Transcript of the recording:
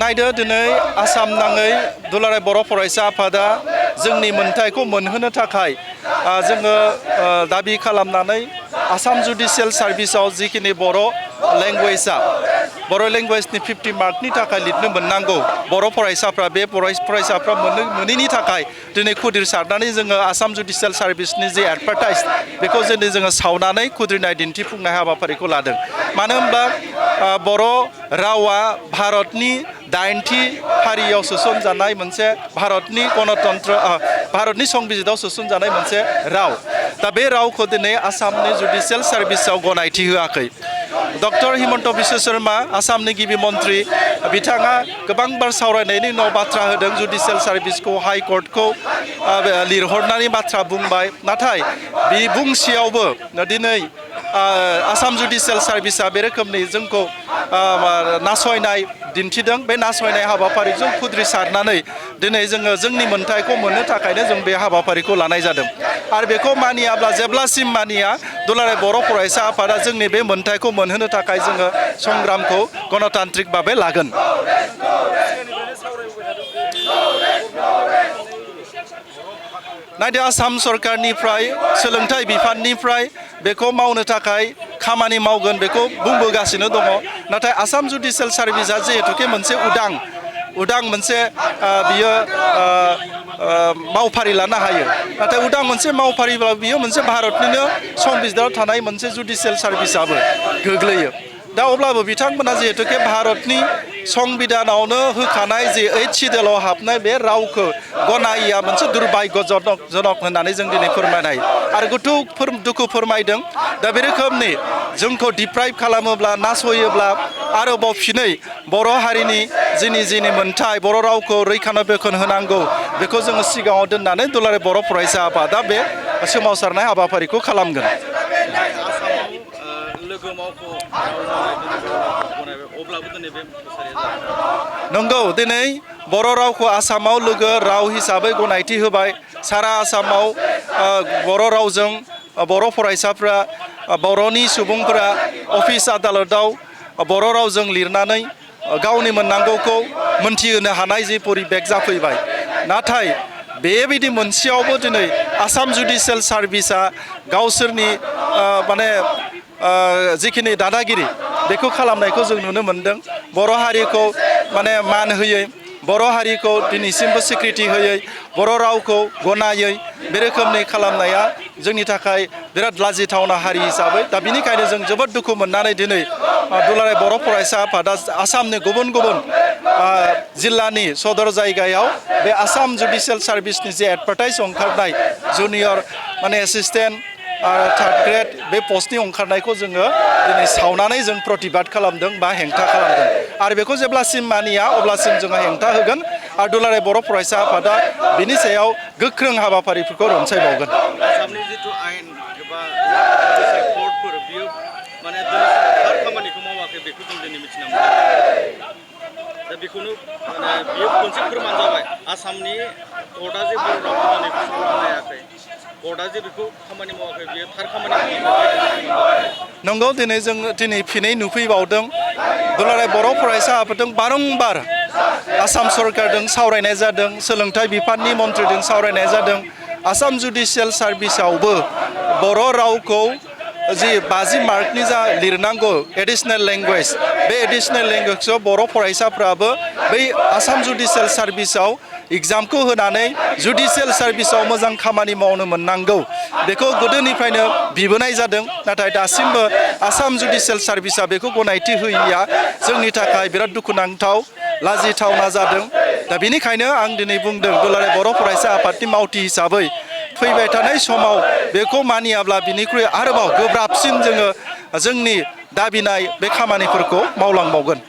नायदो दिनै आसाम नाङै दुलाराय बर' फरायसा आफादा जोंनि मोनथायखौ मोनहोनो थाखाय जोङो दाबि खालामनानै आसाम जुडिशियेल सार्भिसाव जिखिनि बर' लेंगुवेजनि 50 मार्कनि थाखाय लिरनो मोननांगौ बर' फरायसाफ्रा बे फरायसाफ्रा मोनैनि थाखाय दिनै खुदिर सारनानै जोङो आसाम जुडिशियेल सार्भिसनि जे एडभार्टाइज बेखौ जोङो सावनानै खुद्रिनाय दिन्थिफुंनाय हाबाफारिखौ लादों। मानो होनब्ला बर' रावा भारतनि 8थि फारियाव सोसनजानाय मोनसे भारतनि संबिजिताव सोसनजानाय मोनसे राव। दा बे रावखौ दिनै आसामनि जुडिशियेल सार्भिसाव गनायथि होआखै। डक्टर हिमन्त बिश्व शर्मा आसामनि गिबि मन्त्रि बिथाङा गोबांबार सावरायनायनि उनाव बाथ्रा होदों जुडिशियेल सार्भिसखौ हाइकर्टखौ लिरहरनानै बाथ्रा बुंबाय। नाथाय बे बुंसेयावबो दिनै आसाम जुडिशियेल सार्भिसा बे रोखोमनि जोंखौ नासयनाय दिन्थिदों। बे नासयनाय हाबाफारिजों खुद्रिसारनानै दिनै जोङो जोंनि मोनथायखौ मोननो थाखायनो जों बे हाबाफारिखौ लानाय जादों। आरो बेखौ मानियाब्ला जेब्लासिम मानिया दुलाराय बर' फरायसा आफादा जोंनि बे मोनथायखौ मोनहोनो थाखाय जोङो संग्रामखौ गणतान्त्रिक भाबै लागोन। नाथाय आसाम सरकारनिफ्राय सोलोंथाइ बिफाननिफ्राय बेखौ मावनो थाखाय खामानि मावगोन बेखौ बुंबोगासिनो दङ। नाथाय आसाम जुडिशियेल सार्भिसा जिहेतुके मोनसे उदां मोनसे बियो मावफारि लानो हायो। नाथाय उदां मोनसे मावफारिब्ला बियो मोनसे भारतनिनो संबिजिताव थानाय मोनसे जुडिशियेल सार्भिसाबो गोग्लैयो। दा अब्लाबो बिथांमोना जिहेतुके भारतनि संबिधानावनो होखानाय जे 8 सिडिउलाव हाबनाय बे रावखौ गनायिया मोनसे दुर्भाग्यजनक होननानै जों दिनै फोरमायनाय आरो दुखु फोरमायदों। दा बे रोखोमनि जोंखौ डिप्राइभ खालामोब्ला नासयोब्ला आरोबाव फिनै बर' हारिनि जिनि मोनथाय बर' रावखौ रैखाथि होनांगौ बेखौ जोङो सिगाङाव दोननानै दुलाराय बर' फरायसा आफादा बे सोमावसारनाय हाबाफारिखौ खालामगोन। नंगौ दिनै बर' रावखौ आसामाव लोगो राव हिसाबै गनायथि होबाय। सारा आसामाव बर' रावजों बर' फरायसाफ्रा बर'नि सुबुंफोरा अफिस आदालताव बर' रावजों लिरनानै गावनि मोननांगौखौ मोनथिहोनो हानाय जे परिबेक जाफैबाय। नाथाय बेबायदि मोनसेयावबो दिनै आसाम जुडिशियेल सार्भिसा गावसोरनि जिखिनि दादागिरि बेखौ खालामनायखौ जों नुनो मोनदों। बर' हारिखौ मान होयै, बर' हारिखौ दिनैसिमबो स्वीकृति होयै, बर' रावखौ गनायै बे रोखोमनि खालामनाया जोंनि थाखाय बिराद लाजिथावना हारि हिसाबै। दा बिनिखायनो जों जोबोद दुखु मोननानै दिनै दुलाराय बर' फरायसा आफादा आसामनि गुबुन जिल्लानि सदर जायगायाव बे आसाम जुडिशियेल सार्भिसनि जे एडभार्टाइज ओंखारनाय जुनियर एसिस्टेन्ट आरो 3rd ग्रेड बे पस्टनि ओंखारनायखौ जोङो दिनै सावनानै जों प्रतिबाद खालामदों बा हेंथा खालामदों। आरो बेखौ जेब्लासिम मानिया अब्लासिम जोङो हेंथा होगोन आरो दुलाराय बर' फरायसा आफादा बिनि सायाव गोख्रों हाबाफारिफोरखौ रनसायबावगोन। आसामनि जिथु आयेन एबा कर्टफोर बियो थार खामानिखौ मावाखै बेखौ जों दिनै मिथिना मोनदों। दा बेखौनो बियो मोनसे फोरमान जाबाय आसामनि कर्टआ जे बर' रावखौ दिनै फोसावनायाखै, कर्टआ जे बेखौ खामानि मावाखै बियो थार खामानि मावाखै। नंगौ दिनै जों फिनै नुफैबावदों दुलाराय बर' फरायसा आफादजों बारंबार आसाम सरकारजों सावरायनाय जादों, सोलोंथाइ बिफाननि मन्थ्रिजों सावरायनाय जादों। आसाम जुडिशियेल सार्भिसावबो बर' रावखौ जि 50 मार्कनि जा लिरनांगौ एडिशनेल लेंगुवेज बे एडिशनेल लेंगुवेजखौ बर' फरायसाफ्राबो बै आसाम जुडिशियेल सार्भिसाव एग्जामखौ होनानै जुडिशियेल सार्भिसाव मोजां खामानि मावनो मोननांगौ बेखौ गोदोनिफ्रायनो बिबोनाय जादों। नाथाय दासिमबो आसाम जुडिशियेल सार्भिसा बेखौ गनायथि होयिया जोंनि थाखाय बिराद दुखुनांथाव लाजिथावना जादों। दा बेनिखायनो आं दिनै बुंदों दुलाराय बर' फरायसा आफादनि मावथि हिसाबै फैबाय थानाय समाव बेखौ मानियाब्ला बिनिख्रुइ आरोबाव गोब्राबसिन जोङो जोंनि दाबिनाय बे खामानिफोरखौ मावलांबावगोन।